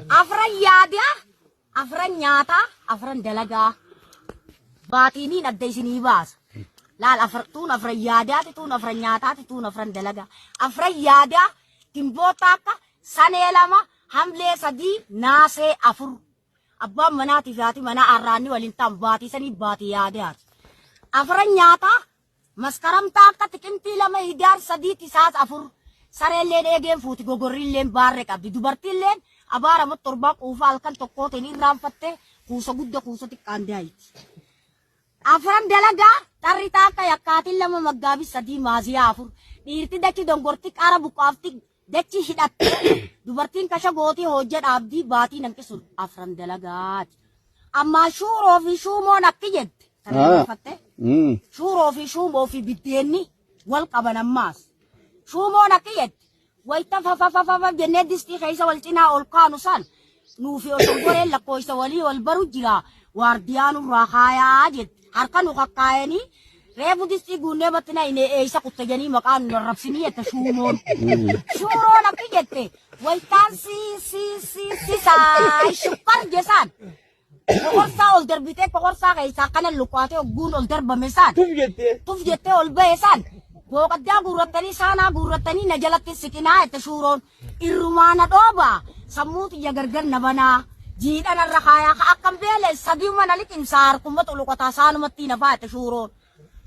Afran yaadaa, afran nyaataa, afran dalagaa. Baatiiniin adda isinii baasa. Laal afur tuun afran yaadaati, tuun afran nyaataati, tuun afran dalagaa. Afran yaadaa timboota akka sanee 2, hamlee 3, naasee 4. Abbaan manaatii fi haati manaa arraanni waliin ta'an baatii sanii baatii yaadaati. Afran nyaataa Maskaramtaa akka Tiqimtii 2 Hidaar 3 Tisaas 4. Sareelleen eegeen fuuti gogorriilleen baarre qabdi. Dubartiilleen abaara torbaa quufa halkan tokkootiin irraanfatte kuusa gudda kuusa xiqqaan daayiti. Afran dalagaa xarri taakka yakkaatiin 2 maggaabii 3 maaziyaa 4. Dhiirti dachi dongorti qara buqqaafti dachi hidhatte dubartiin kasha gootii hojja dhaabdii baatii nanqisuun afran dalagaati. Ammaa shuuroo fi shuumoon akki jette. Kana dhaggeeffatte. Shuuroo fi shuumoo fi biddeenni wal qaban ammaas. Shuumoon akki jette. Wayita fafafafafa jennee distii keessa wal cinaa ol kaanu san nuu fi osongoreen lakkoofsa walii wal baru jira. Waardiyaa nurraa kaayaa jette. Harka nu kakkaayanii reefu distii guunnee battina inni eessa kutte jedhanii maqaa nu arrabsinii jette shuumoon. Shuuroon akki jette. Wayitaan si si si si saay shukkar jesaan. Kokorsaa ol darbitee kokorsaa keessaa akkana luqqaatee ogguun ol darbame saan. Tuf jettee. Tuf jettee ol ba'e saan. Booqaddaa guurrattanii saanaa guurrattanii na jalatti siqinaa jette shuuroon. Irrumaa na dhoobaa sammuu xiyya gargar na banaa. Jiidha narra kaayaa ka akkam beele sadiuma na liqimsaa harkuma xuluqataa saanumatti nafaa jette shuuroon.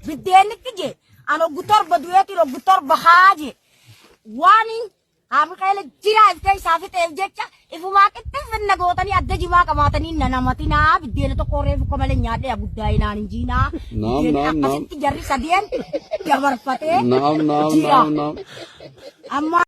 Biddeennitti je an oggu 7 du'eetiin oggu 7 haa je. Waan Haamikaela jiraa if keessaa fixeef jecha ifumaa qixxinfinna gootanii adda jimaa qabaatanii na namatinaa biddeena tokko reefu akka malee nyaadhee guddaa inaan hin jiinaa. Naam, Biddeena naam, naam. akkasitti jarri sadeen dabarfatee Naam, naam, jira. naam, naam. Amma